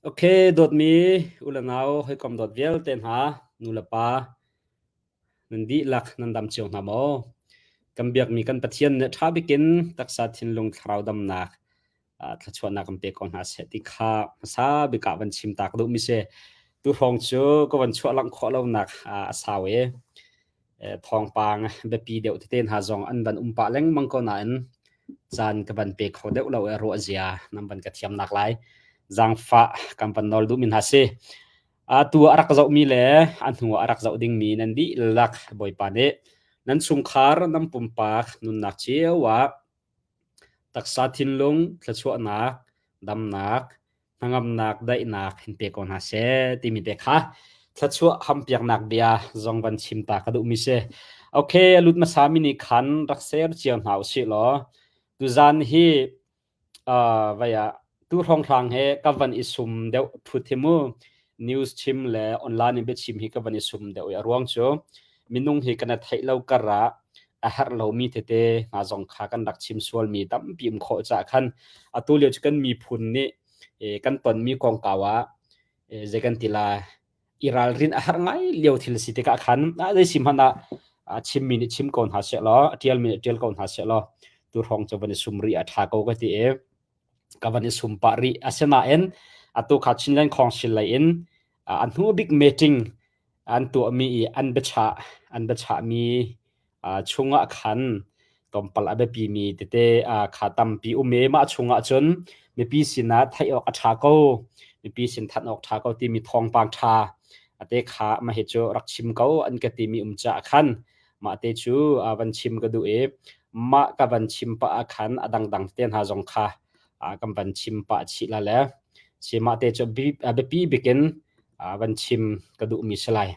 Ok, dawtmi u le nau hawikom dawt vialte hna, nu le pa, nan dihlak nan dam cio hna maw? Kan biakmi kan Pathian nih ṭha bikin taksa thinlung thlarau damnak thluachuahnak kan pe ko hna seh ti kha hmasa bik ah van chim ta ka duhmi si. Tu hrawng cu ka van chuah langh khawh lonak a sau i thawngpang biapi deuh tete hna zong an van um pah lengmang ko nain caan ka van pe kho deuh lo i ruah zia nan van ka thiamnak lai. Zaangfah kan van nawl duhmi hna si. Atu a rak zohmi le a hnu ah a rak zoh dingmi nan dihlak Bawipa nih nan chungkhar nan pumpak nunnak cio ah Taksa thinlung thluachuahnak, damnak, hnangamnak, daihnak in pe ko hna seh timi te kha thluachuah hampiaknak bia zong van chim ta ka duhmi si. Okay, a lut hmasa mi nih khan rak share cio hna usih law tuzan hi uh, vai ah tu hrawnghrang he ka van i sum deuh thut hi mu news chim le online in biachim hi ka van i sum deuh i a ruang cu minung hi kan i theih lo kar ah a herh lomi tete hna zong kha kan rak chim sualmi tampi um khawh caah khan atu lio cu kan miphun nih kan tonmi kongkau ah zei kan ti lai i ralrin a herh ngai lio thil si tikah khan zei si hmanh ah chimmi nih chim ko hna seh law a ṭialmi nih ṭial ko hna seh law tu hrawng cu van i sum rih a ṭha ko ka ti i ka van i sum pah rih. Asinain atu kha Chinland Council lei in a hnu bik meeting an tuahmi i an biachah an biachahmi chungah khan tlawmpal a biapimi tete kha tampi um i mah chungah cun mipi sinah theih awk a ṭha ko mipi sin thanh awk ṭha ko timi thawngpang ṭha ate kha mah hi cu rak chim ko an ka timi um caah khan mah te cu van chim ka duh i mah ka van chim pah ah khan a dangdang te hna zong kha kan van chim pah chih la le si mah te cu a biapi bikin van chim ka duhmi si lai.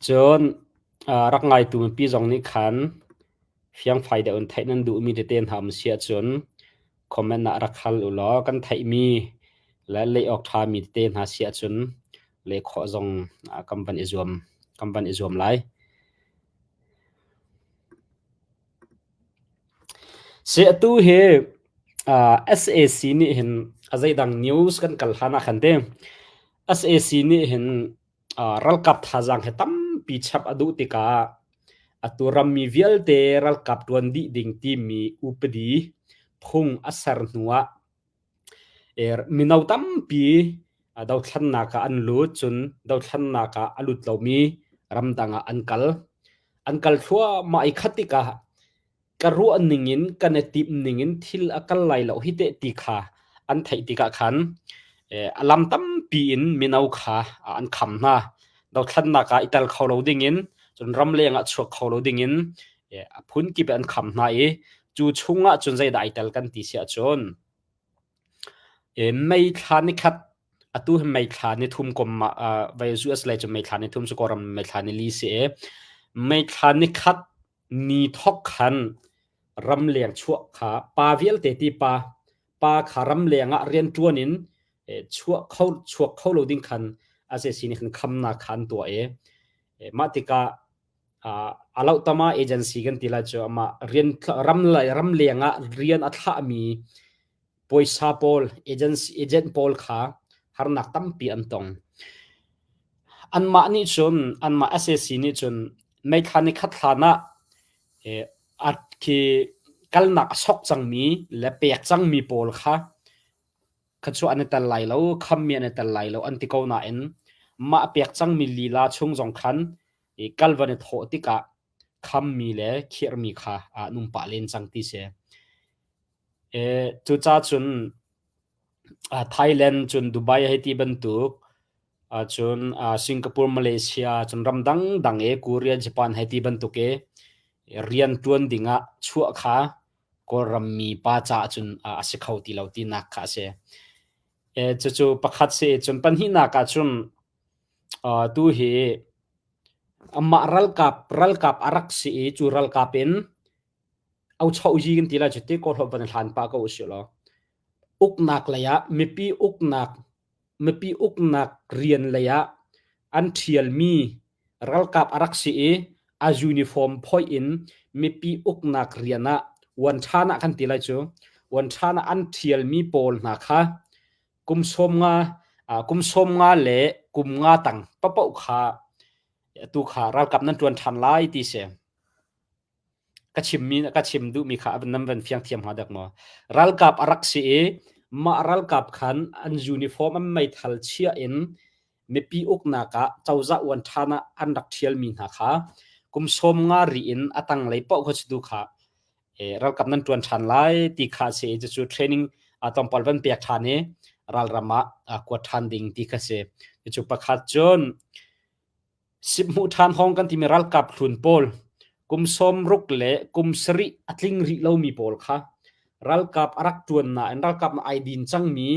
Cun rak ngaitu mipi zong nih khan fiangfai deuh in theih nan duhmi tete hna um si ahcun comment ah rak hal u law kan theihmi le leh awk ṭhami tete hna si ahcun leh khawh zong kan van i zuam kan van i zuam lai. Si atu hi SAC nih hin a zeidang news kan kal hlan ah khan te SAC nih hin ralkap thazaang he tampi chap a duh tikah atu rammi vialte ralkap ṭuan dih ding timi upadi phung a ser hnuah mino tampi dothlannak ah an lut cun dothlannak ah a lut lomi ramdang ah an kal. An kal thluahmah i khat tikah ka ruah ningin kan i timh ningin thil a kal lai lo hi teh ti kha an theih tikah khan a lam tampi in mino kha an kham hna. Dothlannak ah i tel kho lo dingin cun ramleng ah chuak kho lo dingin a phunkip an kham hna i cu chungah cun zeidah ai tel kan ti si ahcun May thla nikhat atu hi May thla nithum kom ah vai US lei cu May thla nithum cu Kawlram May thla nili si i May thla nikhat ni thok khan ramleng chuah kha pa vialte ti pa pa kha ramleng ah rianṭuan in chuah kho chuak kho lo ding khan a se sin khan khamnak kha an tuah i mah tikah a lohtama agency kan ti lai cu amah rian ram ramleng ah rian a thlahmi puaisa pawl agency agent pawl kha harnak tampi an tong. Anmah nih cun anmah SAC nih cun meithla ni khat hlan ah khi kalnak a sok cangmi le pek cangmi pawl kha kha cu an i tel lai lo, khammi an i tel lai lo an ti ko nain mah pek cangmi lila chung zong khan i kal van i thawh tikah khammi le khirhmi kha an um pah len cang ti si. Cucaah cun Thailand cun Dubai hei ti bantuk cun Singapore, Malaysia cun ram dangdang i Korea, Japan hei ti bantuk i rian ṭuan dingah chuah kha Kawlram mi pa caah cun a si kho ti lo tinak kha a si. Cucu pakhat si cun pahnihnak ah cun tu hi amah ralkap ralkap a rak si i cu ralkap in auchohyi kan ti lai cu ti kawlholh van i hlan pah ko usih law uknak lei ah mipi uknak mipi uknak rian lei ah an ṭhialmi ralkap a rak si i a uniform phoih in mipi uknak rian ah uan ṭhan ah kan ti lai cu. Uan ṭhan ah an ṭhialmi pawl hna kha kum 50 kum 50 le kum nga tang paohpaoh kha atu kha ralkap nan ṭuan ṭhan lai ti si. Ka chimmi ka chim duhmi kha nan van fiang thiam hnga dek maw? Ralkap a rak si i mah ralkap khan an uniform an meithal chia in mipi uknak ah cozah uan ṭhan ah an rak ṭhialmi hna kha kum 50 ri in a tanglei paoh kha cu tu kha ralkap nan ṭuan ṭhan lai ti kha a si i cucu training tlawmpal van pek ṭhan i ralram ah kuat ṭhan ding ti kha si. Cucu pakhat cun Sip-hmuh ṭhan hawng kan timi ralkap hlun pawl kum 60 le kum sarih a tling rih lomi pawl kha ralkap a rak ṭuan nain ralkap na ai din cangmi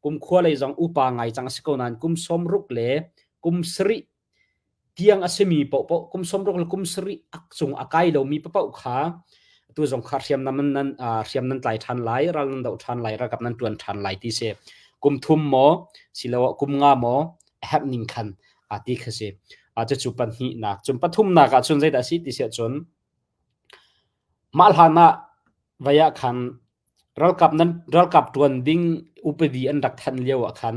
kum khua lei zong upa ngai cang a si ko nain kum 60 le kum sarih tiang a simi paohpaoh kum 60 le kum sarih a cung a kai lomi paohpaoh kha tu zong kha hriamnam nan hriam nan tlai ṭhan lai ral nan doh ṭhan lai ralkap nan ṭuan ṭhan lai ti si kum thum maw siloah kum nga maw a herh ning khan ti kha si. Cucu pahnihnak. Cun pathumnak ah cun zeidah a si ti si ahcun mah hlan ah vai ah khan ralkap nan ralkap ṭuan ding upadi an rak thanh lio ah khan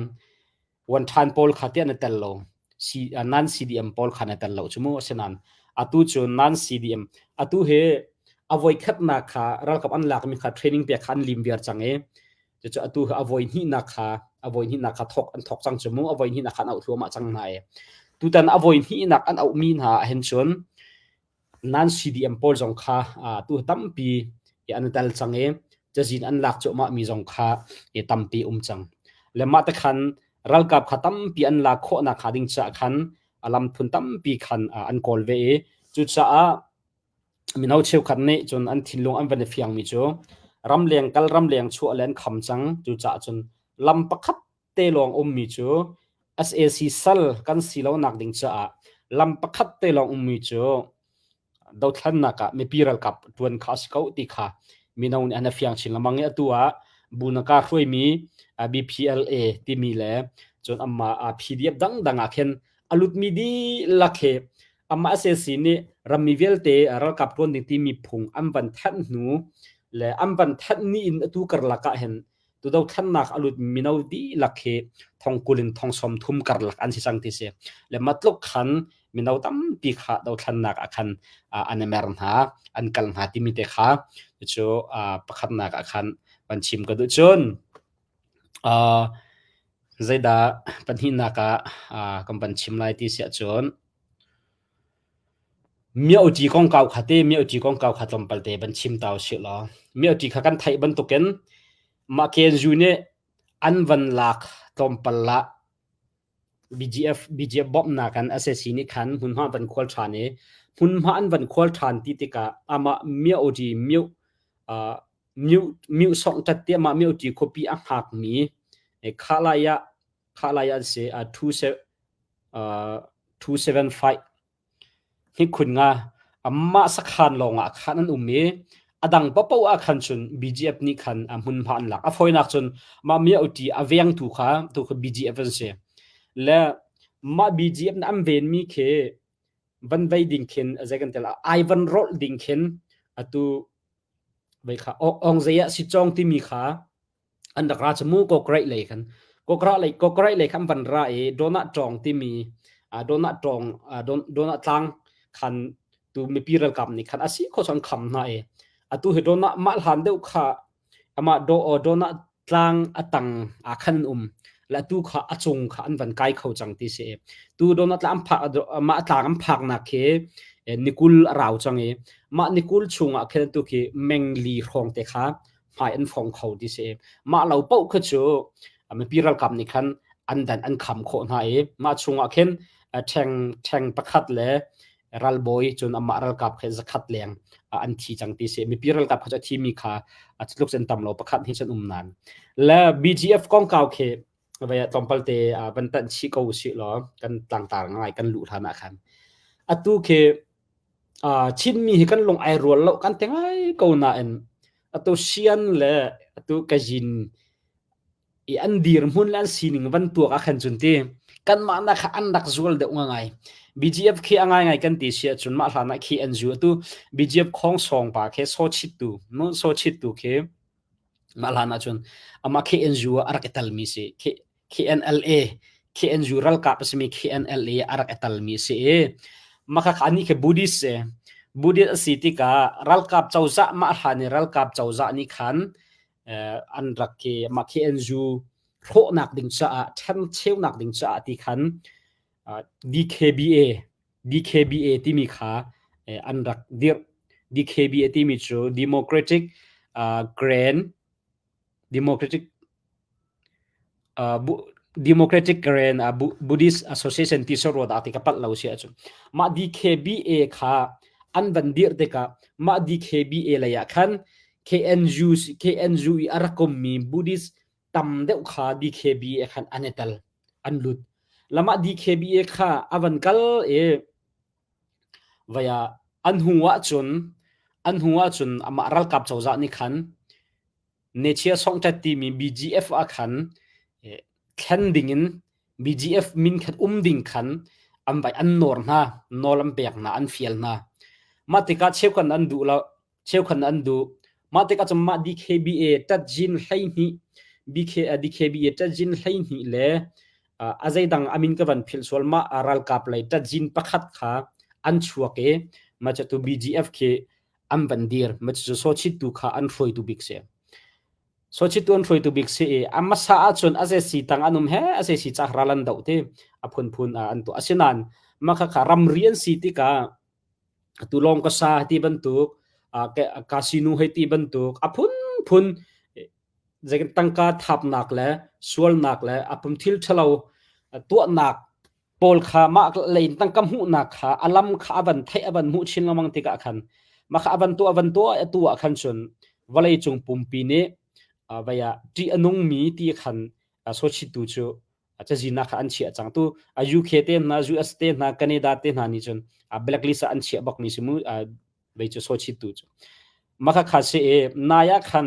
wan ṭhan pawl kha tiah na tel lo. C, nan CDM pawl kha na tel lo cu mu asinain atu cu nan CDM atu hi a voikhatnak kha ralkap an lakmi kha training pek kha an lim viar cang i Cucu atu hi a voi hnihnak kha a voi hnihnak kha thok an thok cang cu mu a voi hnihnak kha an auh thluahmah cang hna i tutan a voi hnihnak an auhmi hna ah hin cun nan CDM pawl zong kha tu tampi an i tel cang i cazin an lak cuahmah mi zong kha i tampi um cang. Le mah te khan ralkap kha tampi an lak khawhnak hnga ding caah khan a lam phun tampi khan an kawl ve i cucaah Mino cheukhat nih cun an thinlung an van i fiangmi cu ramleng kal ramleng chuah le an kham cang. Cucaah cun lam pakhat te lawng ummi cu sac sal kan si lonak ding caah lam pakhat te lawng ummi cu dothlannak ah mipi ralkap ṭuan kha a si ko ti kha mino nih an i fiang chin lengmang i atu ah Bunaka hruaimi BPLA timi le cun amah PDF dangdang ah khin a lutmi dihlak hi Amah sac nih rammi vialte ralkap ṭuan ding timi phung an van thanh hnu le an van thanh ni in atu karlak ah hin tu dothlannak a lut mino dihlak hi thong 20 in thong 30 karlak an si cang ti si. Le matluk khan mino tampi kha dothlannak ah khan an i mer hna, an kal hna timi te kha cu pakhatnak ah khan van chim ka duh. Cun zeidah pahnihnak ah kan van chim lai ti si ahcun Mioṭi kongkau kha te mioṭi kongkau kha tlawmpal te van chim ta usih law mioṭi kha kan theih bantukin mah KNU nih an van lak tlawmpal ah BGF BGF bawmhnak an SAC nih khan hmunhma van khual ṭhan i hmunhma an van khual ṭhan ti tikah amah mioṭi mio uh, mio mio song ṭat ti amah mioṭi khuapi a hngakmi kha lai ah kha lai an si uh, 275 hi khun nga amah sakhan lawngah khan an um i a dang paohpaoh ah khan cun BGF nih khan a hmunhma an lak. A fawinak cun mah mia-uti a vengtu kha tu kha BGF an si. Le mah BGF nih an venmi khi van vei ding khin zei kan tel ai van rolh ding khin atu vei kha ong zei ah si chong timi kha an rak ra cu mu Kokraih lei khan Kokrah lei Kokraih lei khan van ra i Donah Tawng timi Donah Tawng Donah Tlang khan tu mipi ralkap nih khan a si kho cun kham hna i atu hi Donah mah hlan deuh kha amah do Donah Tlang a tang ah khan an um le tu kha a cung kha an van kai kho cang ti si tu Donah Tlang an phak mah tlang an phak nak khi nikul a rau cang i mah nikul chungah khin tu khi mengli hrawng te kha hmai an fong kho ti si. Mah lo paoh kha cu mipi ralkap nih khan an dan an kham khawh hna i mah chungah khin ṭheng ṭheng pakhat le ralbawi cun amah ralkap khe zakhat leng an thi cang ti si. Mipi ralkap kha cu a thimi kha tluk cun tam lo pakhat hi cun um nan. Le BGF kongkau khi vai tlawmpal te van tanh chih ko usih law kan tlangtar ngai kan luh hlan ah khan atu khi Chinmi hi kan lung ai rual lo kan ti ngai ko nain atu Sian le atu Kazin i an dirhmun le an sining van tuak ah khan cun ti kanmah nak kha an rak zual deuh ngai. BGF khi a ngaingai kan ti si ahcun mah hlan ah khi an zu atu BGF khong sawng pa khi so chit tu mu so chit tu khi. Mah hlan ahcun amah KNU ah a rak i telmi si. KNLA, KNU ralkap a simi KNLA a rak i telmi si i mah khakha anih khi Buddhist si. Buddhist a si tikah ralkap cozah mah hlan i ralkap cozah nih khan an rak i mah KNU hrawhnak ding caah ṭhencheunak ding caah ti khan DKBA DKBA timi kha an rak dirh. DKBA timi cu Democratic Grand Democratic Democratic Karen Buddhist Association ti sawh rua dah ti ka palh lo si ahcun mah DKBA kha an van dirh tikah mah DKBA lei ah khan KNU KNU i a rak ummi Buddhist tam deuh kha DKBA khan an i tel an lut lamah DKBA kha a van kal i vaya an hnu ahcun an hnu ahcun amah ralkap cozah nih khan Nechia Songṭet timi BGF ah khan thlen dingin BGF min khat um ding khan an vai an nawr hna, nawl an pek hna, an fial hna. Mah tikah cheukhat an duh lo, cheukhat an duh. Mah tikah cun mah DKBA ṭatjin 12 BK, DKBA ṭatjin 12 le a zeidang a min ka van philh sual mah ralkap lei ṭatjin pakhat kha an chuak i mah cu tu BGF khi an van dir. Mah cucu sawchittu kha an hruaitu bik si. Sawchittu an hruaitu bik si i a hmasa ahcun a si tang an um he a si cak ral an doh ti a phunphun an tuah. Asinain mah khakha ramri an si tikah atu lawng ka sa ti bantuk kasinu hei ti bantuk a phunphun zeitin tangka thapnak le sualnak le a pum thil ṭhalo tuahnak pawl kha mah lei in tangka hmuhnak kha a lam kha a van theih a van hmuh chin lengmang tikah khan mah kha a van tuah a van tuah atu ah khan cun vawlei cung pumpi nih vei ah ṭih a nungmi ti khan sochitu cu cazin ah kha an chiah cang tu UK te hna US te hna Canada te hna nih cun blacklist ah an chiah bakmi si mu vei cu sochitu cu mah kha kha si i nai ah khan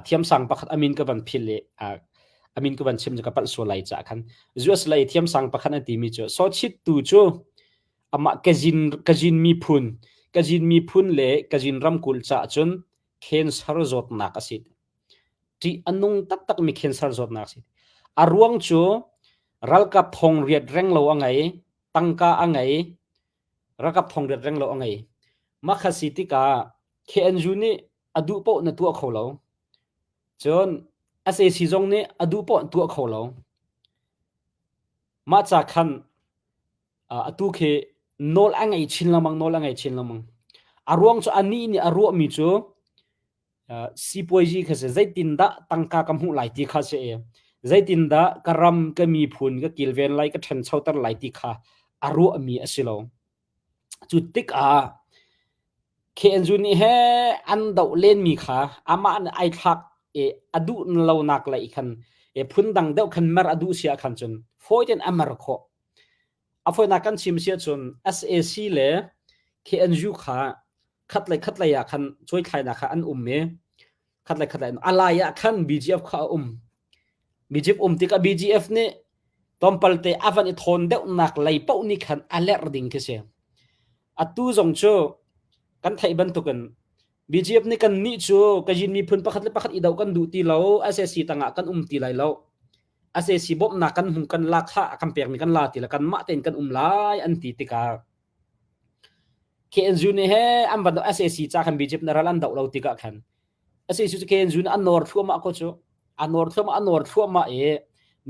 thiamsang pakhat amin ka van phil i amin ka van chim cu ka palh sual lai caah khan US lei thiamsang pakhat an timi cu sochittu cu amah kazin kazin miphun kazin miphun le kazin ramkulh caah cun cancer zawtnak a si ṭih a nung taktak mi cancer zawtnak a si a ruang cu ralkap thong riat reng lo a ngei tangka a ngei ralkap thong riat reng lo a ngei mah kha si tikah KNU nih a duh paoh na tuah kho lo. Cun sac zong nih a duh paoh an tuah kho lo. Mah ca khan atu khi nawl a ngei chin lengmang, nawl a ngei chin lengmang. A ruang cu anih nih a ruahmi cu sipuazi kha si zeitindah tangka ka hmuh lai ti kha si i zeitindah ka ram ka miphun ka kilven lai ka ṭhanchoter lai ti kha a ruahmi a si lo. Cu tikah KNU nih he an doh lenmi kha amah nih ai thlak i a duh lonak lei khan i phundang deuh khan mer a duh si ahkhan cun fawi tein a mer khawh. A fawinak kan chim si ahcun sac le KNU kha khatlei khatlei ah khan cuaithlainak kha an um i khatlei khatlei a lai ah khan BGF kha a um. BGF um tikah BGF nih tlawmpal te a van i thawn deuhnak lei paoh nih khan a lerh ding khi si. Atu zong cu kan theih bantukin BGF nih kan nih cu Kazin miphun pakhat le pakhat i doh kan duh ti lo, SAC tangah kan um ti lai lo. SAC bawmhnak kan hung kan lak kha kan pekmi kan la ti le kanmah tein kan um lai an ti tikah KNU nih he an van SAC ca khan BGF na ral an doh lo tikah khan SAC cu KNU nih an nawr thluahmah ko cu a nawr thluahmah a nawr thluahmah i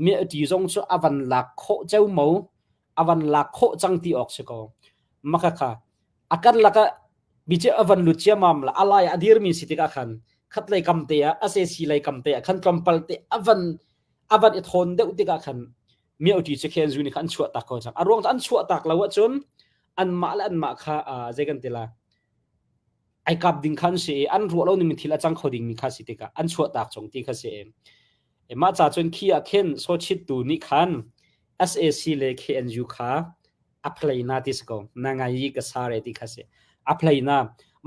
mi ṭi zong cu a van lak khawh ceumo a van lak khawh cang ti awk si ko maka kha a kan lakah bice a van lut ciamam la a lai a dirmi si tikah khan khatlei kam te ah SAC lei kam te ah khan tlawmpal te a van a van i thawn deuh tikah khan miauṭi cu khen zu nih khan an chuah tak ko cang a ruang cu an chuah tak lo ahcun anmah le anmah kha zei kan ti la ai kap ding khan si i an ruah lo ning thil a cang kho ding mi kha si tikah an chuah tak chung ti kha si i mah ca cun khi ah khin sochit tu nih khan SAC le KNU kha a play na ti si ko na ngai i ka sa re ti kha si a play na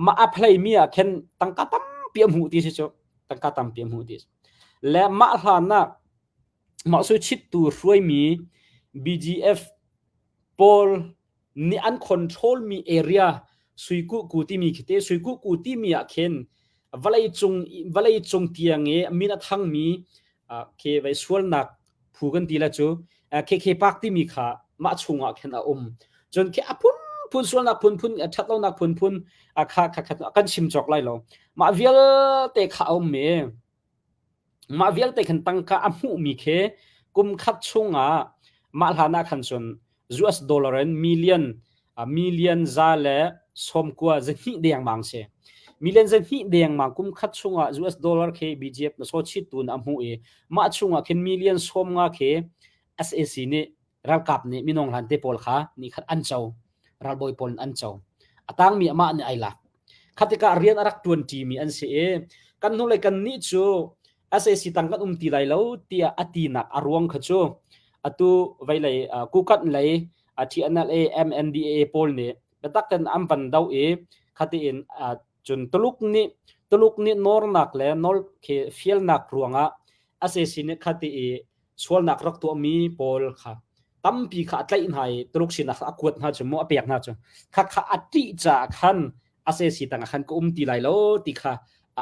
ma a play mi ah khin tangka tampi a hmuh ti si cu tangka tampi a hmuh ti si le mah hlan ah Mah suichittu hruaimi BGF pawl nih an control mi area Suikuhku timi khi te Suikuhku timi ah khin. Vawlei cung vawlei cung tiang i min a thangmi khi vei sualnak phu kan ti la cu KK Park timi kha mah chungah khin a um. Cun khi a phunphun sualnak phunphun ṭhatlonak phunphun kha kha kha kan chim cawk lai lo. Mah vialte kha a um i Mah vialte khan tangka a hmuhmi khi kum khat chungah mah hlan ah khan cun US dollar in million million za le sawmkua zahnih dengmang si. Million zahnih dengmang kum khat chungah US dollar khi BGF na sawchit tu na hmuh i mah chungah khin million 50 khi SAC nih ralkap nih minung hlan te pawl kha ni khat an co. Ralbawi pawl an co. A tangmi amah nih ai lak. Khatikah rian a rak ṭuanṭimi an si i kan hnulei kannih cu sac tang kan um ti lai lo tiah a tinak a ruang kha cu atu veilei Kukanh lei TNLA MNDAA pawl nih biatak tein an van doh i khatiin cun Tuluk nih Tuluk nih nawrnak le nawl khi fialnak ruangah sac nih khati i sualnak rak tuahmi pawl kha tampi kha a tlaih hna i Tuluk sinah a kuat hna cu mu a pek hna cu kha kha a ṭih caah khan a si tang ah khan ka um ti lai lo ti kha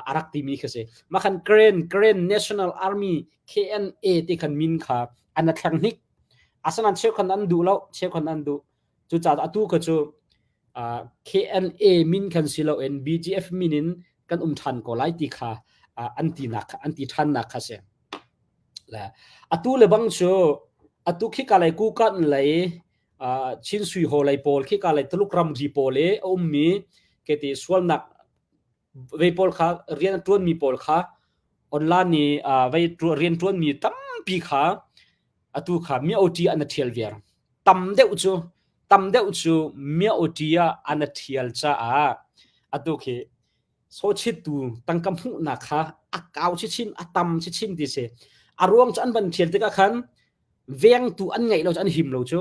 a rak timi kha si mah khan Karen Karen National Army KNA ti khan min kha an a thleng hnik asinain cheukhan an duh lo cheukhan an duh cucaah atu kha cu KNA min khan si loin BGF min in kan um ṭhan ko lai ti kha an tinak an ti ṭhannak kha si Le atu le bang cu atu khika lei Kukan lei Chin Sui Haw lei pawl khika lei Tuluk ramri pawl i a ummi keti sualnak vei pawl kha rian a ṭuanmi pawl kha online i vei rian ṭuanmi tampi kha atu kha myo-ṭi an a ṭhial viar. Tam deuh cu tam deuh cu myo-ṭi ah an a ṭhial caah atu khi sawchittu tangka hmuhnak kha a kau chinchin a tam chinchin ti si a ruang cu an van thial tikah khan vengtu an ngeih lo cu an him lo cu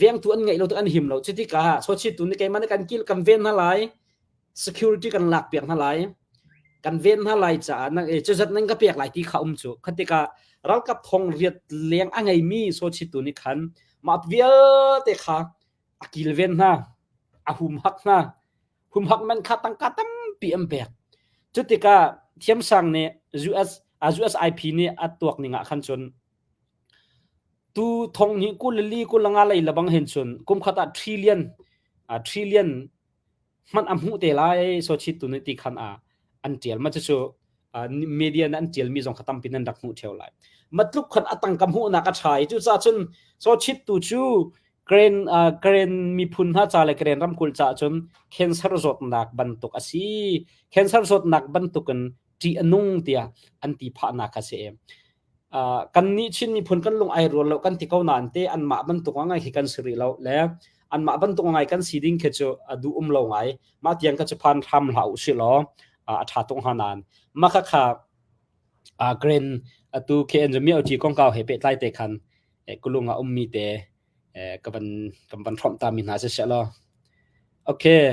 vengtu an ngeih lo cu an him lo cutikah sawchittu nih keimah nih kan kil kan ven hna lai security kan lak piak hna lai kan ven hna lai caah nang e cuzat nan ka pek lai ti kha um cu khatikah ralkap thong riat leng a ngeimi sawchittu nih khan mah vialte kha a kilven hna a humhak hna humhak man kha tangka tampi an pek. Cutikah thiamsang nih US USIP nih a tuak ning ah khan cun tu thong hnih kul le li kul le nga lei lebang hin cun kum khat ah trillion trillion hmanh a hmuh te lai so chit tu nih ti khan a an tial ma cucu media na an tialmi zong kha tampi nan rak hmuh theo lai matluk khan a tangka hmuhnak a tha i cucaah cun so chit tu cu Karen Karen miphun hna ca le Karen ramkulh caah cun cancer zawtnak bantuk a si. Cancer zawtnak bantukin ṭih a nung tiah an ti phahnak a si. Uh, kannih Chin miphun kan lung ai rual lo kan ti ko nain te anmah bantuk ngai khi kan si rih lo le anmah bantuk ngai kan si ding khi cu a duh um lo ngai. Mah tiang ka cu phan hram hlah u si law a ṭha tuk hnga nain mah kha kha Karen atu KN cu mio kongkau he pehtlai te khan kulung ah ummi te ka van kan van hrawmh ta mi hna si seh law. Okay,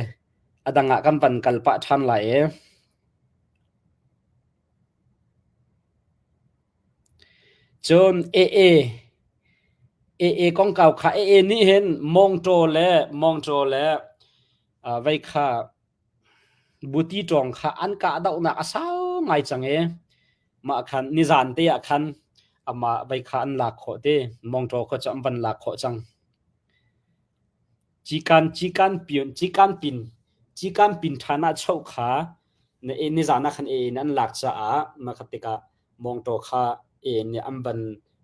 a dang ah kan van kal pah ṭhan lai i. Cun AA AA kongkau kha AA nih hin mawngṭaw le mawngṭaw le vei kha Buti ṭawng kha an kahdohnak a sau ngai cang i mah khan nizan te ah khan amah vei kha an lak khawh ti mawngṭaw kha cu an van lak khawh cang. Cikan cikan pion cikan pin cikan pin ṭhan ah choh kha nizan ah khan e in an lak caah mah kha tikah mawngṭaw kha e nih an van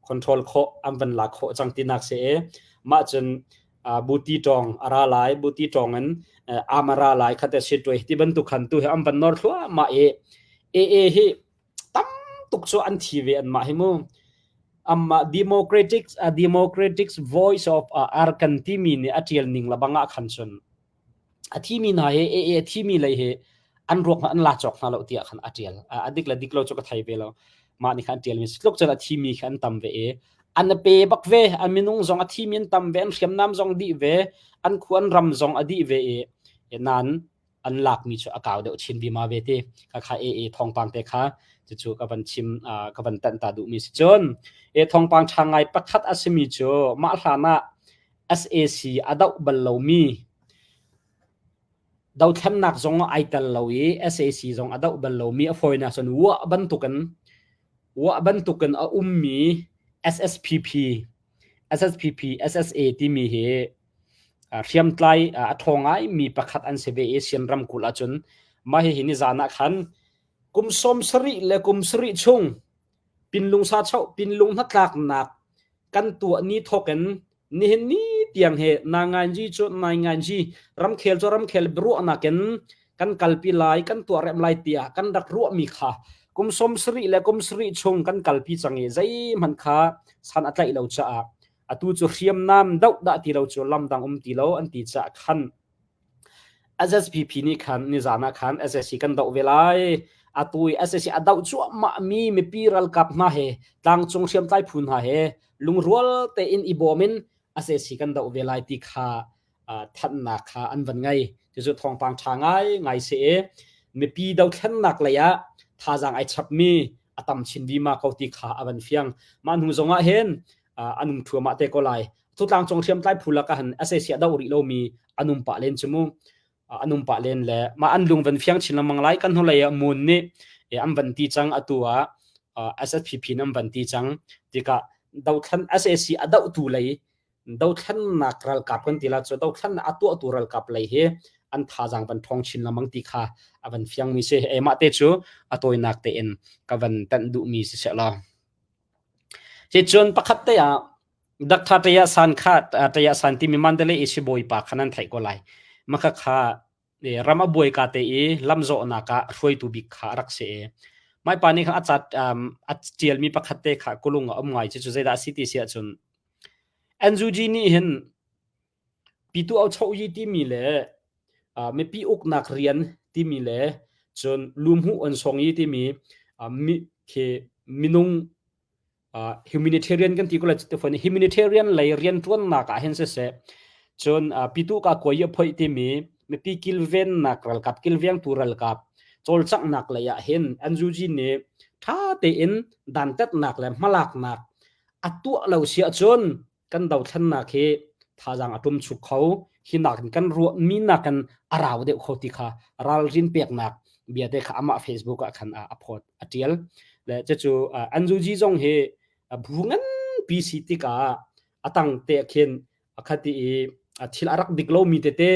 control khawh an van lak khawh cang tinak si i mah cun buti ṭawng a ra lai buti ṭawng in am a ra lai kha te si tuai ti bantuk khan tu hi an van nor thluahmah i AA hi tam tuk cu an thi ve an mah hi mu amma democratic uh, democratic voice of uh, Arakan timi nih a ṭial ning labang ah khan cun A thimi hna hi AA a thimi lei hi an ruak hna an la cawk hna lo tiah khan a ṭial. A dik le dik lo cu ka thei ve lo. Mah nih khan an ṭialmi si tluk cun a thimi kha an tam ve i an pe bak ve. An minung zong a thimi an tam ve, an hriamnam zong dih ve, an khua an ram zong a dih ve i nain an lakmi cu a kau deuh chin vima ve ti. Kha kha AA thawngpang te kha cucu ka van chim ka van tanh ta duhmi si cun e thawngpang ṭha ngai pakhat a simi cu mah hlan ah SAC a doh bal lomi. Dothlennak zong ai tel lo i sac zong a doh bal lomi a fawinak cun uah bantukin uah bantukin a ummi SSPP SSPP SSA timi hi hriamtlai a ṭhawng ngaimi pakhat an si ve i Sian ramkulh ahcun mah hihi nizan ah khan kum 70 le kum sarih chung pinlung sa choh pinlung hnatlaknak kan tuah ni thawk in nihin ni tiang he nanganji cu nainganji ramkhel cu ramkhel biaruahnak in kan kalpi lai kan tuah rem lai tiah kan rak ruahmi kha kum 70 le kum sarih chung kan kalpi cang i zeihmanh kha san a tlaih lo caah atu cu hriamnam doh dah ti lo cu lamdang um ti lo an ti caah khan SSPP nih khan nizan ah khan SSC kan doh ve lai. Atu i SSC a doh cuahmah mi mipi ralkap hna he tlangcung hriamtlai phu hna he lungrual tein i bawm in SSC kan doh ve lai ti kha thanhnak kha an van ngei. Cucu thawngpang ṭha ngai ngai si i mipi dothlennak lei ah thazaang ai chapmi a tam chin vima ko ti kha a van fiang. Mah hnu zong ah hin an um thluahmah te ko lai. Thutlang cung hriamtlai phu lakah han sac a doh rih lomi an um pah len cu mu. An um pah len le mah an lung van fiang chin lengmang lai kan hnulei ah mun nih an van ti cang atu ah SSPP an van ti cang tikah dothlan sac a dohtu lei dothlannak ralkap kan ti la cu dothlannak a tuahtu ralkap lei hi an thazaang van ṭhawng chin lengmang ti kha a van fiang mi si. E mah te cu a tawinak tein ka van tanh duhmi si seh law. Cun pakhat te ah Doctor Taya San kha Taya San timi Mandalay i sibawi pa kha nan theih ko lai. Maka kha ram a buai ka te i lamzawhnak ah hruaitu bik kha a rak si i mai pa nih khan a cat a ṭialmi pakhat te kha kulung a um ngai cu cu zeidah a si ti si ahcun NUG nih hin pitu au cho yi timi le mipi uknak rian timi le cun lumhu on song yi timi mi khi minung humanitarian kan ti ko lai tifon humanitarian lei rianṭuannak ah hin siseh cun pitu ka kuai phoi timi mipi kilvennak ralkap kilvengtu ralkap cawlcanghnak lei ah hin NUG nih ṭha tein dantatnak le hmalaknak a tuah lo si ahcun kan dothlennak hi thazaang a ṭumchuk kho hi nakin kan ruahmi nakin a rau deuh kho ti kha ralrin peknak bia te kha amah Facebook ah khan a phawt a ṭial le cucu NUG zong hi bu nganpi si tikah a tang te khin khati i thil a rak dik lomi tete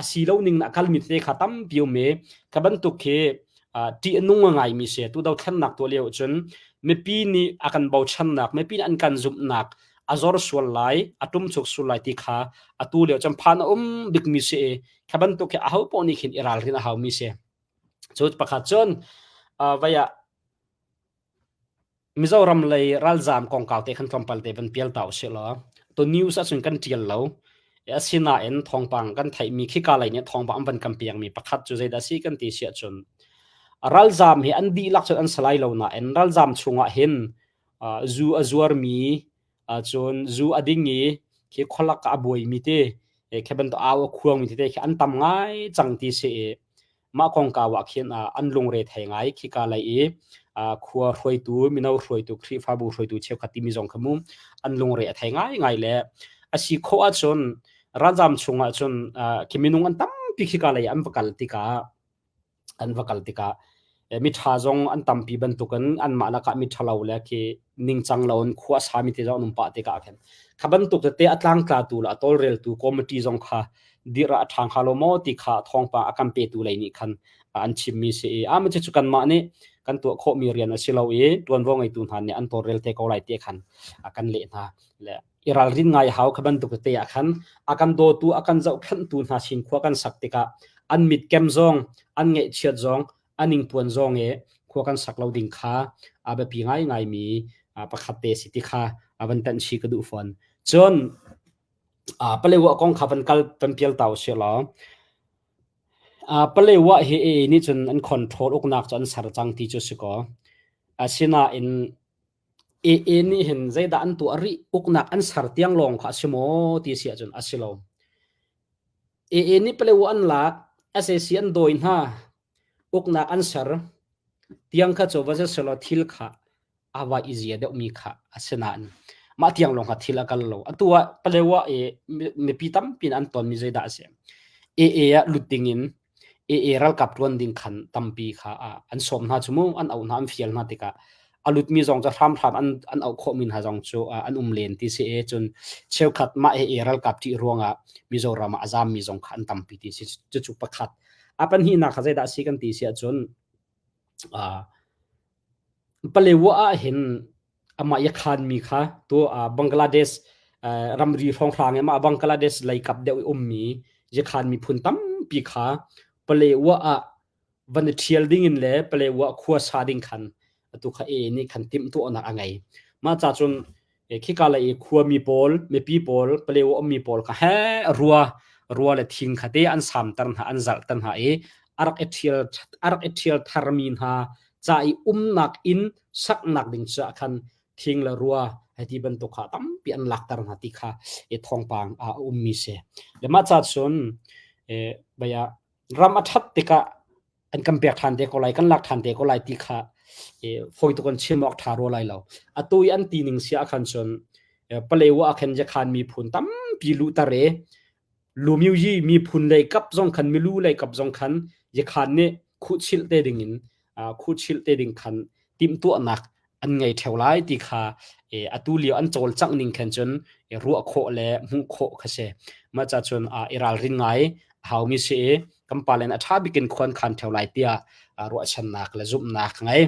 a si lo ning na kalmi tete kha tampi um i kha bantuk khi ṭih a nung a ngaimi si. Tu dothlennak tuah lio cun mipi nih a kan bochannak, mipi nih an kan zumhnak a zor sual lai, a ṭumchuk sual lai ti kha atu lio cun phan a um bikmi si i kha bantuk hi aho paoh nih khin i ralrin a haumi si. Cu pakhat cun vai ah Mizoram lei ralzaam kongkau te khan tlawmpal te van pial ta usih law tu news ahcun kan ṭial lo. Asinain thawngpang kan theihmi khika lei nih thawngpang an van kan piakmi pakhat cu zeidah a si kan ti si ahcun ralzaam hi an dihlak cun an si lai lo nain ralzaam chungah hin zu a zuarmi cun zu a ding i khi khualak ah a buaimi te khi bantuk au a khuangmi tete khi an tam ngai cang ti si i Mah kongkau ah khin an lungre thei ngai. Khika lei i khua hruaitu, mino hruaitu, Khrihfabu hruaitu cheukhat timi zong kha mu an lungre a thei ngaingai le a si khawh ahcun ralzam chungah cun khi minung an tampi khika lei an va kal tikah an va kal tikah miṭha zong an tampi bantukin anmah lakah miṭhalo le khi ningcang lo in khua a sami te zong an um pah tikah khin kha bantuk tete a tlangtlatu le a tawlreltu committee zong kha dirh ah a ṭha hnga lo maw ti kha thawngpang a kan petu lei nih khan an chimmi si i a cucu kanmah nih kan tuah khawhmi rian a si lo i ṭuanvo ngeitu hna nih an tawlrel te ko lai ti khan a kan leh hna le i ralrin ngai hau kha bantuk tete ah khan a kan dawtu a kan zohkhenhtu hna sin khua kan sak tikah an mitkem zong an ngaihchiat zong an ingpuan zong i khua kan sak lo ding kha a biapi ngaingaimi pakhat te si ti kha a van tanh chih ka duh fawn. Cun Palewa kong kha van kal van pial ta usih law Palewa hi AA nih cun an control uknak cu an ser cang ti cu si kaw asinain AA nih hin zeidah an tuah rih uknak an ser tiang lawng kha a si maw ti si ahcun a si lo. AA nih Palewa an lak sac an dawi hna uknak an ser tiang kha cu va si selaw thil kha a va i zia deuhmi kha a si nain mah tiang lawng kha thil a kal lo. Atu ah Palewa i mipi tampi an tonmi zeidah a si? AA ah lut ding in AA ralkap ṭuan ding khan tampi kha an sawm hna cu mu, an auh hna, an fial hna tikah a lutmi zong cu hramhram an an auh khawhmi hna zong cu an um len ti si i cun cheukhat mah AA ralkap ṭih ruangah Mizoram ah a zammi zong kha an tampi ti si. Cucu pakhat. A pahnihnak kha zeidah a si kan ti si ahcun Palewa ah hin amah i a khanmi kha tu Bangladesh ramri hrawnghrang i amah Bangladesh lei kap deuh i ummi Yakhan miphun tampi kha Palewa ah van i ṭhial dingin le Palewa khua sa ding khan atu kha AA nih khan timhtuahnak a ngei. Mah ca cun khika lei i khuami pawl, mipi pawl, Palewa ummi pawl kha he rua rua le thing kha te an samter hna, an zalhter hna i a rak i ṭhial a rak i ṭhial tharmi hna ca i umnak inn saknak ding caah khan thing le rua hei ti bantuk kha tampi an lakter hna ti kha i thawngpang a ummi si. Le mah ca cun baya ram a ṭhat tikah an kan pek ṭhan te ko lai, kan lak ṭhan te ko lai ti kha fawi tuk in chim awk ṭha rua lai lo. Atu i an ti ning si ah khan cun Palewa ah khan Yakhan miphun tampi luhter i Lumyuyi miphun lei kap zong khan milu lei kap zong khan Yakhan nih khuhchilh te ding in khuhchilh te ding khan timhtuahnak an ngei ṭheo lai ti kha atu lio an cawlcangh ning khan cun ruah khawh le hmuh khawh kha si. Mah ca cun i ralrin ngai a haumi si i kan pale a ṭha bik in khuan khan ṭheo lai tiah ruahchannak le zumhnak ka ngei.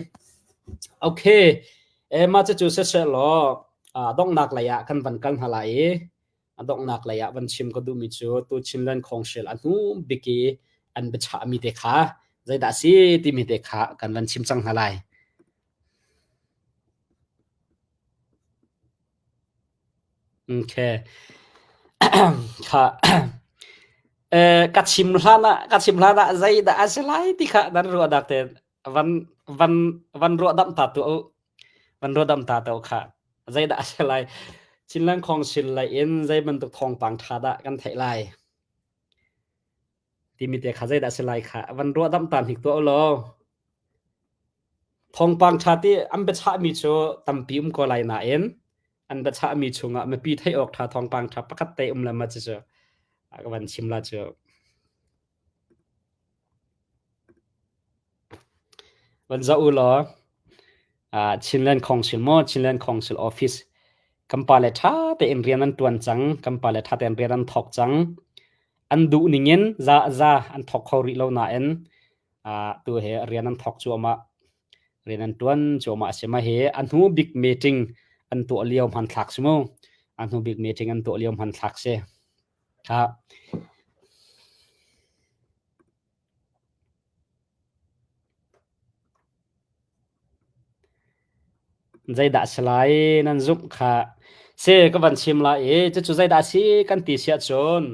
Okay, mah cucu siseh law donghnak lei ah kan van kal hna lai i A donghnak lei ah van chim ka duhmi cu tu Chinland Khawngsil a hnu bik i an biachahmi te kha zeidah a si timi te kha kan van chim cang hna lai. Okay. Kha eh, ka chim hlan ah ka chim hlan ah zeidah a si lai ti kha nan ruah dak te van van van ruah dam ta tu Van ruahdamh ta te kha. Zeidah a si lai? Chinland Council lei in zei bantuk thawngpang ṭha dah kan theih lai? Timi te kha zeidah a si lai kha van ruahdamh ta hnik tuah u law. Thawngpang ṭha ti an biachahmi cu tampi um ko lai nain an biachahmi chungah mipi theih awk ṭha thawngpang ṭha pakhat te um le ma cucu ka van chim la cu. Van zoh u law Chinland Council maw Chinland Council Office kan pale ṭha tein rian an ṭuan cang. Kan pale ṭha tein rian an thawk cang. An duh ning in za za an thawk kho rih lo nain tu he rian an thawk cuahmah. Rian an ṭuan cuahmah a si. Mah hi a hnu bik meeting an tuah lio hmanthlak si mu. A hnu bik meeting an tuah lio hmanthlak si. Kha. Zeidah a si lai nan zumh kha si ka van chim lai i cucu zeidah a si kan ti si ahcun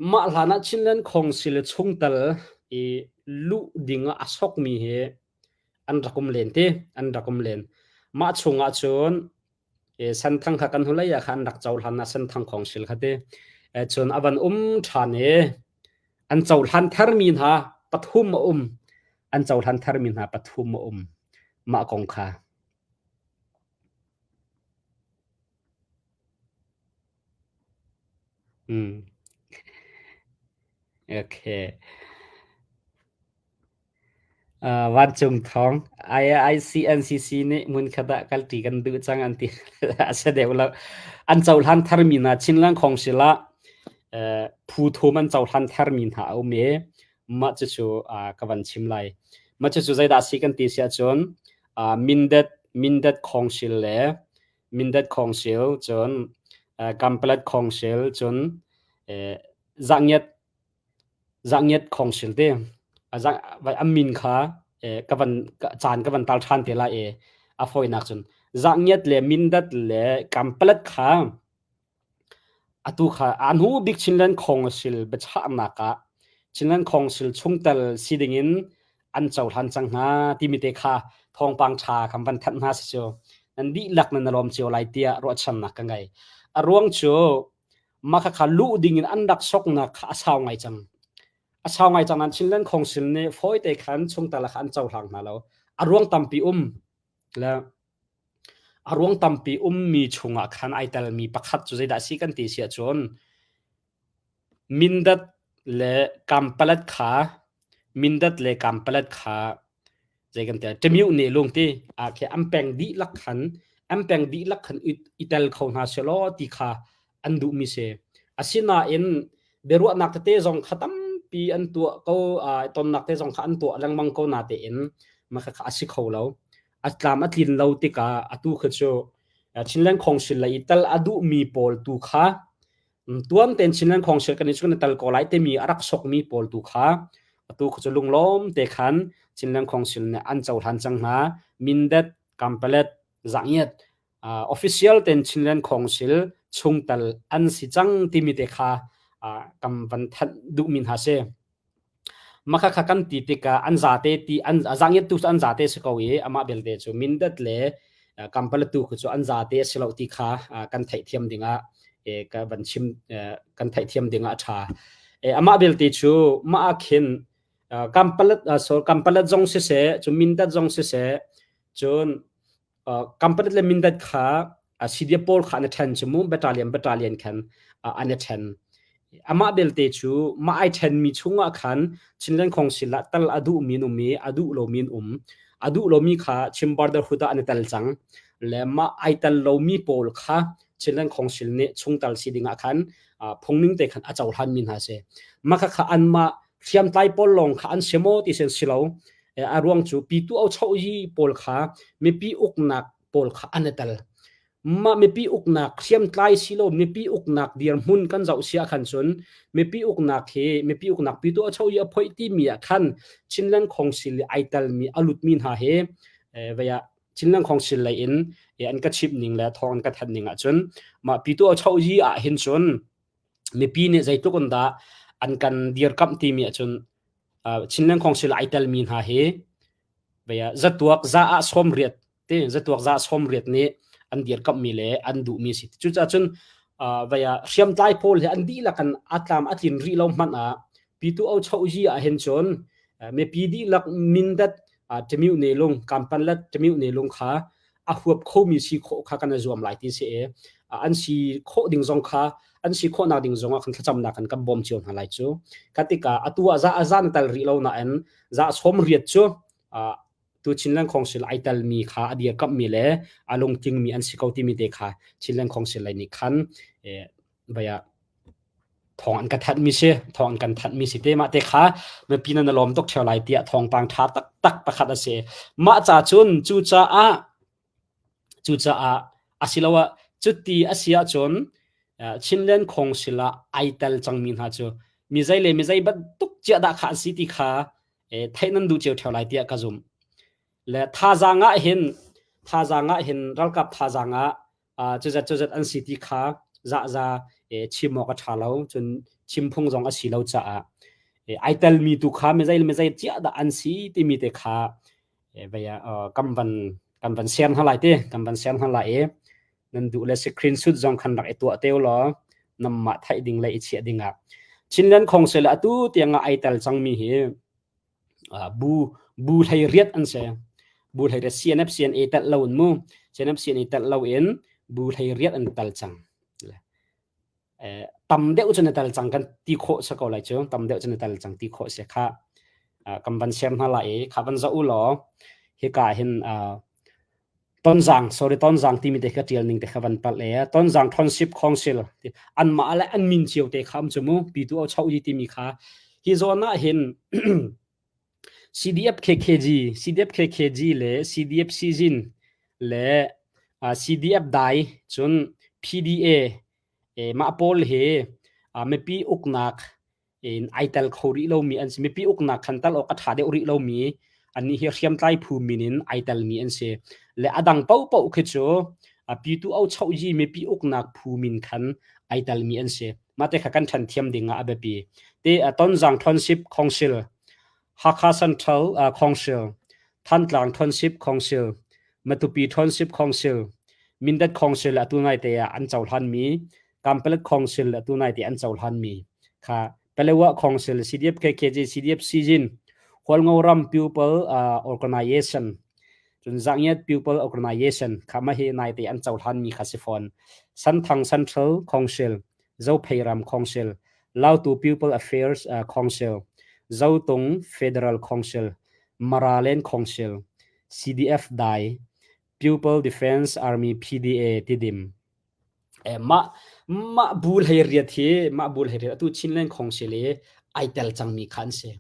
mah hlan ah Chinland Council chungtel i luh ding ah a sokmi hi an rak um len ti an rak um len. Mah chung ah cun Senthang kha kan hnulei ah khan an rak cohlan na Senthang Council kha ti. Cun a van um ṭhan i an cohlan tharmi hna pathum a um. An cohlan tharmi hna pathum a um. Mah kong kha. Mm. Okay. Vancung thawng ICNCC nih hmunkhat ah kalṭi kan duh cang an ti. A si deuh lo. An cohlan tharmi hna Chinland Council ah phu thum an cohlan tharmi hna a um i mah cucu ka van chim lai. Mah cucu zeidah a si kan ti si ahcun Mindat Mindat Council le Mindat Council cun Kanpalet Council cun Zahngiat Zahngiat Khawngsil te a min kha ka van caan ka van tal ṭhan te lai i a fawinak cun Zahngiat le Mindat le Kanpalet kha atu kha a hnu bik Chinland Khawngsil biachahnak ah Chinland Khawngsil chungtel si dingin an cohlan cang hna timi te kha thawngpang ṭha kan van thanh hna si cu nan dihlak nan i lawm cio lai tiah ruahchannak ka ngei. A ruang cu Mah khakha luh dingin an rak soknak kha a sau ngai cang. A sau ngai cang nain Chinland Council nih fawite khan chungtel kha an cohlang hna lo. A ruang tampi um le a ruang tampi ummi chungah khan ai telmi pakhat cu zeidah a si kan ti si ahcun. Mindat le Kampalat kha Mindat le Kampalat kha zei kan ti Ṭamyuh nih lungti ah khi an peng dihlak khan an peng dihlak khan i tel kho hna selaw ti kha an duhmi si. Asinain biaruahnak tete zong kha tampi an tuah ko tonnak te zong kha an tuah lengmang ko natein mah kha a si kho lo. A tlam a tlin lo tikah atu kha cu Chinland Council lei i tel a duhmi pawl tu kha Tuan tein Chinland Council kan i cu kan i tel ko lai timi a rak sokmi pawl tu kha atu kha cu lunglawm te khan Chinland Council nih an cohlan cang hna. Mindat, Kampalet, Zangiat official ten Chinland Council chungtel an si cang timi te kha kan van thanh duhmi hna si. Makhakha kan ti tikah an zate ti an zangiattu cu an zate si ko i amah belte cu Mindat le Kampalatu khu cu an zate a si lo ti kha kan theihthiam dingah ka van chim kan theihthiam dingah a ṭha. Amah belte cu mah ah khin Kampalat sorry Kampalat zong siseh cu Mindat zong siseh cun Kampalet le Mindat kha CDF pawl kha an i ṭhen cu mu battalion battalion khan an i ṭhen. Amah belte cu mah ai ṭhenmi chungah khan Chinland Council ah tal a duhmi an um i a duh lomi an um. A duh lomi kha Chin Brotherhood ah an i tel cang. Le mah ai tel lomi pawl kha Chinland Council nih chungtel si dingah khan phungning te khan a cohlanmi hna si. Mah khakha anmah hriamtlai pawl lawng kha an si maw ti sin si lo. A ruang cu pitu au choh yi pawl kha mipi uknak pawl kha an i tel. Mah mipi uknak hriamtlai silo mipi uknak dirhmun kan zoh sia khan cun mipi uknak hi mipi uknak pitu a cho i a phoih timi ah khan Chinland Council i ai telmi a lutmi hna hi vei ah Chinland Council lei in an ka chimh ning le thawng an ka thanh ning ahcun mah pitu a cho yi ah hin cun mipi nih zeitluk in dah an kan dirkamh timi ahcun Chinland Council ai telmi hna hi zatuak za ah 80 te zatuak za 80 nih an dirkamhmi le an duhmi si. Cucaah cun vaya hriamtlai pawl hi an dihlak an atlam a tlin rih lo hmanh ah pitu au cho yi ah hin cun mipi dihlak mindat tamiu ne lung kampanlat tamiu ne lung kha a huap khomi si khawh kha kan i zuam lai ti si i an si khawh ding zong kha an si khawhnak ding zong ah kan thlacamnak kan kan bawm cio hna lai cu. Kha tikah atu ah za a zan tal rih lo nain za 80 cu tu Chinland Council ai telmi kha a dirkamhmi le a lungtlingmi an si ko timi te kha Chinland Council lei nih khan vaya thawng an ka thanhmi si thawng an kan thanhmi si te mah te kha mipi nan lawm tuk theo lai tiah thawngpang tha taktak pakhat a si mah ca cun cucaah cucaah asiloah cuti a si ahcun Chinland Council ah ai tel cangmi hna cu mi zei le mi zei bantuk ciah dah kha an si ti kha theih nan duh cio theo lai tiah ka zumh le thazaang ah hin thazaang ah hin ralkap thazaang ah cuzat cuzat an si ti kha zahza chim awk a ṭha lo cun chim phung zong a si lo caah ai telmi tu kha mizei le mizei ciah dah an si timi te kha kan van kan van share hna lai ti kan van share hna lai i nan duh le screenshot zong khan rak i tuah te law namah theih ding le i chiah ding ah Chinland Council atu tiang ah ai tel cangmi hi Bu bu hlei riat an si. Bu hlei riat CNF CNA telh lo in mu. CNF CNA telh lo in bu hlei riat an tel cang. Tam deuh cun a tel cang kan ti khawh si ko lai cu. Tam deuh cun a tel cang ti khawh si kha. Kan van share hna lai i kha van zoh u law hika hin Tonzang, sorry, Tonzang timi te kha ṭial ning te kha van palh e. Tonzang Township Council anmah le an min cio te kha um cu mu pitu au chau timi kha hi zawn ah hin CDF KKG, CDF KKG le CDF Sizin le CDF Dai cun PDA mah pawl hi mipi uknak in ai tel kho rih lomi an si. Mipi uknak khan tal awk a ṭha deuh rih lomi annih hi hriamtlai phu min in ai telmi an si. Le a dang paohpaoh khi cu pitu au chohyi mipi uknak phu min khan ai telmi an si. Mah te kha kan ṭhen thiam ding ah a biapi. Te Tonzang Township Council, Hakha Central Council, Thantlang Township Council, Matupi Township Council, Mindat Council atu nai te ah an cohlanmi Kanpalet Council atu nai te an cohlanmi kha Palewa Council CDF KKG CDF Sijin Hualngo ram People Organization cun Zangiat People Organization kha ma hi nai te an cohlanmi kha si fawn Santhang Central Council Zophei ram Council. Lautu People Affairs Council, Zotung Federal Council, Maraland Council, CDF Dai, People Defense Army PDA Tidim. Mah mah bu hlei riat hi mah bu hlei riat atu Chinland Council i ai tel cangmi kha an si.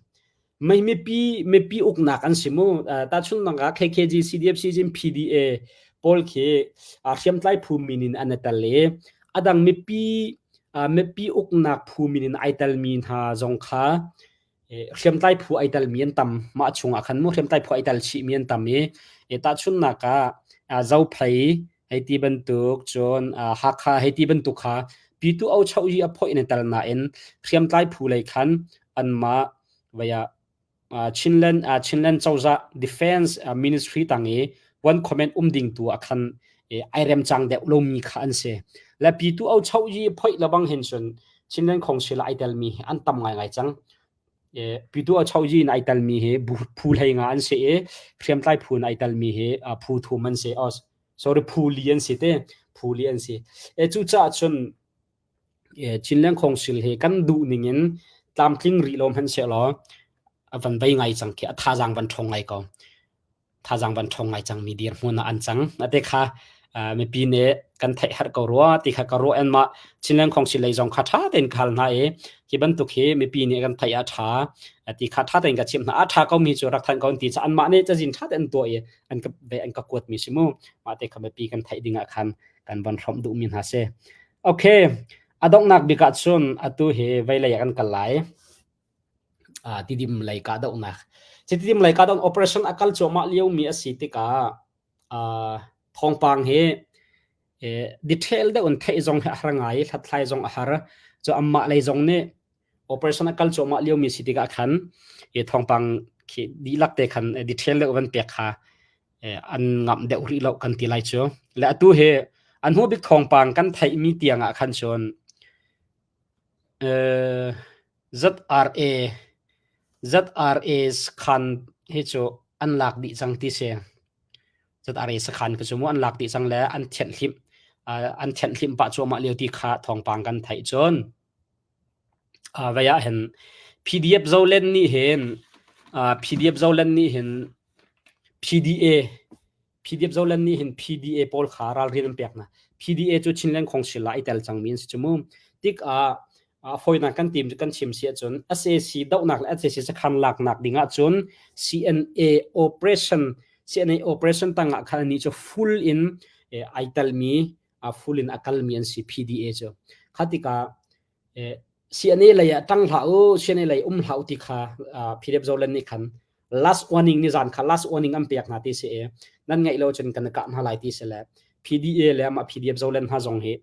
Mei mipi mipi uknak an si mu. Tahchunhnak ah KKG, CDF, CGM, PDA pawl khi hriamtlai phu min in an i tel i adang mipi mipi uknak phu min in ai telmi hna zong kha hriamtlai phu ai telmi an tam. Mah chungah khan mu hriamtlai phu ai tel chihmi an tam i tahchunhnak ah Zophei hei ti bantuk cun Hakha hei ti bantuk kha Pitu Ochoh hi a phoih in a tel nain hriamtlai phu lei khan anmah vaya Chinland Chinland cozah Defense Ministry tang i one comment um ding tu ah khan ai rem cang deuh lomi kha an si. Le Pitu Ochoh hi phoih lebang hin cun Chinland Council ai telmi hi an tam ngaingai cang. Pitu Ochoh in ai telmi hi phu hlei nga an si i hriamtlai phu in ai telmi hi phu thum an si. Sorry phu li an si te phu li an si. E cucaah cun Chinland Council hi kan duh ning in tlamtling rih lo hmanhsehlaw a van vei ngai cang khi a thazaang van ṭhawng ngai ko. Thazaang van ṭhawng ngai cangmi dirhmun ah an cang. Ate kha mipi nih kan theih herh ko rua ti kha ka ruah en mah Chinland Council lei zong kha ṭha tein ka hal hna i hi bantuk hi mipi nih kan theih ah ṭha ti kha ṭha tein ka chimh hna. A ṭha ko mi cu rak thanh ko an ti caah anmah nih cazin ṭha tein an tuah i an ka ve an ka kuatmi si mu. Mah te kha mipi kan theih ding ah khan kan von hrawmh duhmi hna si. Okay, a donghnak bik ah cun atu hi veilei ah kan kal lai. Tidim lei kahdohnak. Ci tidim lei kahdoh operation a kal cuahmah liomi a si tikah thawngpang hi detail deuh in theih zong hi a har ngai i hlathlai zong a har. Cu anmah lei zong nih operation a kal cuahmah liomi si tikah khan i thawngpang khi dihlak te khan detail deuh van pek kha an ngamh deuh rih lo kan ti lai cu. Le atu hi an hnu bik thawngpang kan theihmi tiang ah khan cun ZRA ZRA sakhan hi cu an lak dih cang ti si. ZRA sakhan ka cu mu an lak dih cang le an thianhhlimh an thianhhlimh pah cuahmah lio ti kha thawngpang kan theih cun vei ah hin PDF Zoland nih hin PDF Zoland nih hin PDA PDF Zoland nih hin PDA pawl kha ralrin an pek hna. PDA cu Chinland Council ah i tel cangmi an si cu mu. Tikah a fawinak kan tim kan chim si ahcun SAC dohnak le SAC sakhan laknak ding ahcun CNA operation CNA operation tangah khan anih cu full in ai telmi full in a kalmi an si PDA cu. Kha tikah CNA lei ah ṭang hlah u, CNA lei um hlah u ti kha PDF Zoland nih khan last warning ni zan kha last warning an pek hna ti si i nan ngaih lo cun kan kah hna lai ti si le PDA le amah PDF Zoland hna zong hi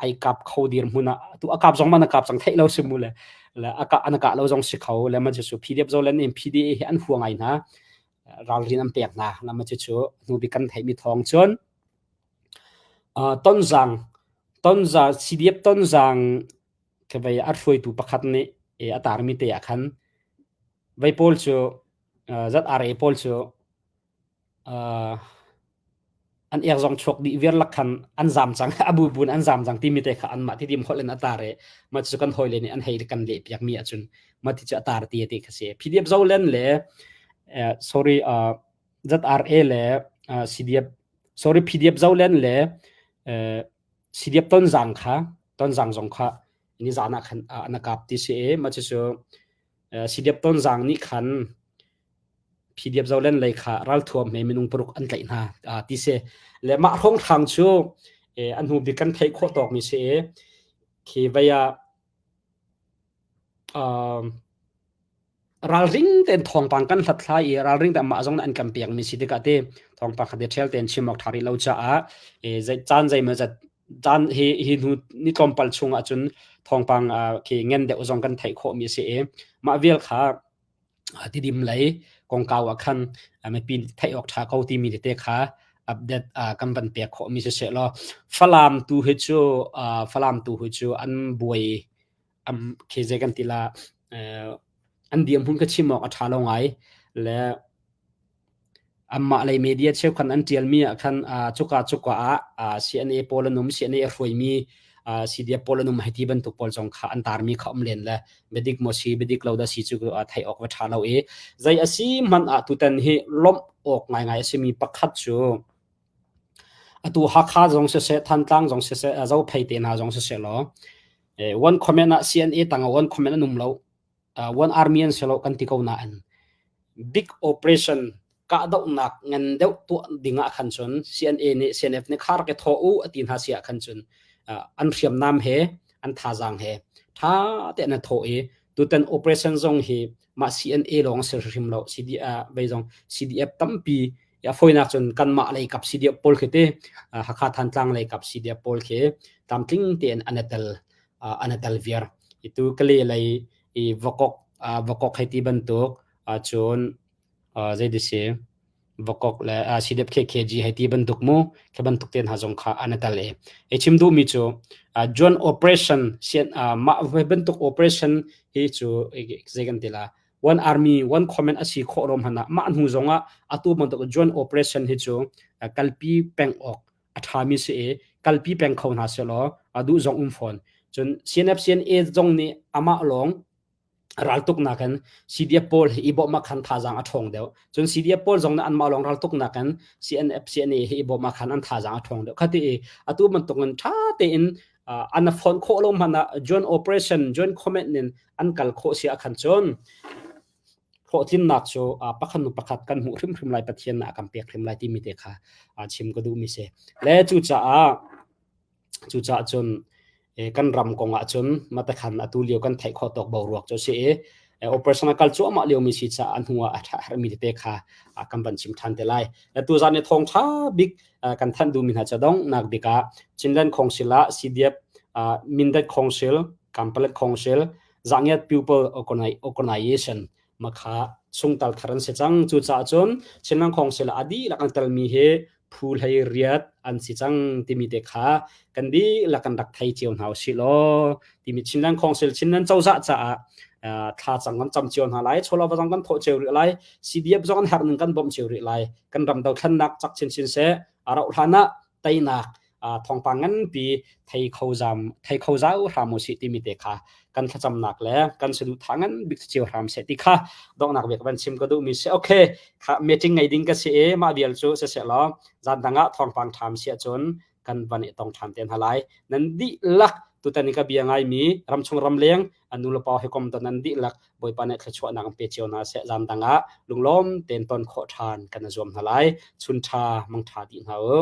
ai kap kho dir hmun ah tu a kap zong man a kap cang theih lo si mu le le a ka an kah lo zong si kho le ma cu PDF Zoland in PDA hi an hua ngai hna ralrin an pek hna lama cu cu hnu bik kan theih mi thawng cun Tonzang Tonzang CDF Tonzang khi vei a hruaitu pakhat nih a tarmi te ah khan vei pawl cu ZRA pawl cu an ek zong chuak dih viar lak khan an zam cang a bu bu in an zam cang timi te kha anmah tidim holh in a tar i mah cu kan hawile nih an hei kan leh piakmi ahcun mah ti cu a tar ti ti kha si. PDF Zoland le sorry ZRA le CDF sorry PDF Zoland le CDF Tonzang kha Tonzang zong kha ni zan ah khan an kap ti si i mah cucu CDF Tonzang nih khan PDF Zoland lei kha ralthuam he minung paruk an tlaih hna ti si le mah hrawnghrang cu an hnu bik kan theih khawh tawk mi si i khi vei ah Ralring tein thawngpang kan hlathlai i ralring tein amah zong nih an kan pekmi si tikah ti thawngpang kha ṭhial tein chim awk ṭha rih lo caah zei caan zeimawzat caan hi hi hnu ni tlawmpal chung ahcun thawngpang khi ngen deuh zong kan theih khawhmi a si i mah vial kha tidim lei kongkau ah khan mipi theih awk ṭha ko timi tete kha update kan van pek khawhmi siseh law Falam tu hi cu Falam tu hi cu an buai am khi zei kan ti la an dirhmun ka chim awk a ṭha lo ngai le anmah lei media cheukhat an ṭialmi ah khan cuka cuka ah CNA pawl an um CNA a hruaimi CDF pawl an um hei ti bantuk pawl zong kha an tarmi kha um len le biadik maw si biadik lo dah si cu theih awk va ṭha lo i zei a si hmanh ah tutan hi lawmh awk ngaingai a simi pakhat cu atu Hakha zong siseh Thantlang zong siseh Zophei te hna zong siseh law one comment ah CNA tang ah one comment an um lo one army an si lo kan ti ko nain big operation kahdohnak ngan deuh tuah ding ah khan cun CNA nih CNF nih kha rak i thawh u a ti hna si ah khan cun an hriamnam he an thazaang he ṭha tein a thawh i tutan operation zong hi mah CNA lawng si hrim lo CD vei zong CDF tampi a fawinak cun kanmah lei kap CDF pawl khi te Hakha Thantlang lei kap CDF pawl khi tlamtling tein an i tel an i tel viar itu Kale lei i Vakok Vakok hei ti bantuk cun zei si Vakok le CDF KKG hei ti bantuk mu khi bantuk te hna zong kha an i tel i i chim duhmi cu joint operation sian mah bantuk operation hi cu zei kan ti la one army one command a si khawh rom hana mah hnu zong ah atu bantuk joint operation hi cu kalpi peng awk a ṭhami si i kalpi peng kho hna selaw a duh zong um fawn. Cun CNF CNA zong nih amah lawng raltuknak in CDF pawl hi i bawmh ah khan thazaang a ṭhawng deuh. Cun CDF pawl zong nih anmah lawng raltuknak in CNF CNA hi i bawmh ah khan an thazaang a ṭhawng deuh. Khati i atu bantukin ṭha tein an fonh khawh lo hmanh ah joint operation, joint command in an kal khawh si ah khan cun hlawhtlinnak cu pakhat hnu pakhat kan hmuh hrimhrim lai Pathian nih a kan pek hrim lai timi te kha chim ka duhmi si. Le cucaah cucaah cun kan ram kong ah cun matakhan atu lio kan theih khawh tawk boruak cu si i operation a kal cuahmah liomi si caah a hnu ah a herhmi tete kha kan van chim ṭhan te lai. Tu zan i thawngṭha bik kan thanh duhmi hna cu donghnak bik ah Chinland Council ah CDF Mindat Council, Kampalet Council, Zangiat People Organization makha chungtal thar an si cang. Cucaah cun Chinland Council ah a dihlak an telmi hi phu hlei riat an si cang timi te kha kan dihlak kan rak thei cio hna usih law timi Chinland Council Chinland cozah caah thla cang kan cam cio hna lai chawlava zong kan thawh cio rih lai CDF zong an herh ning kan bawmh cio rih lai kan ram dothlennak cak chinchin seh a rauh hlan ah teinak thawngpang nganpi thei kho zam thei kho zau hram usih timi te kha kan thlacamnak le kan saduhthah ngan bik cio hram seh ti kha donghnak bik van chim ka duh mi si okay kha meeting ngei ding ka si i mah vial cu se se law zan dang ah thawngpang ṭham si ahcun kan van i tong ṭhan te hna lai nan dihlak tutan i ka bia ngai mi ramchung ramleng an nu le pa he kom ton nan dihlak Bawipa nih thluachuahnak an pe cio hna seh zan dang ah lunglawm tein ton khawh ṭhan kan i zuam hna lai chun ṭha mang ṭha dih hna u.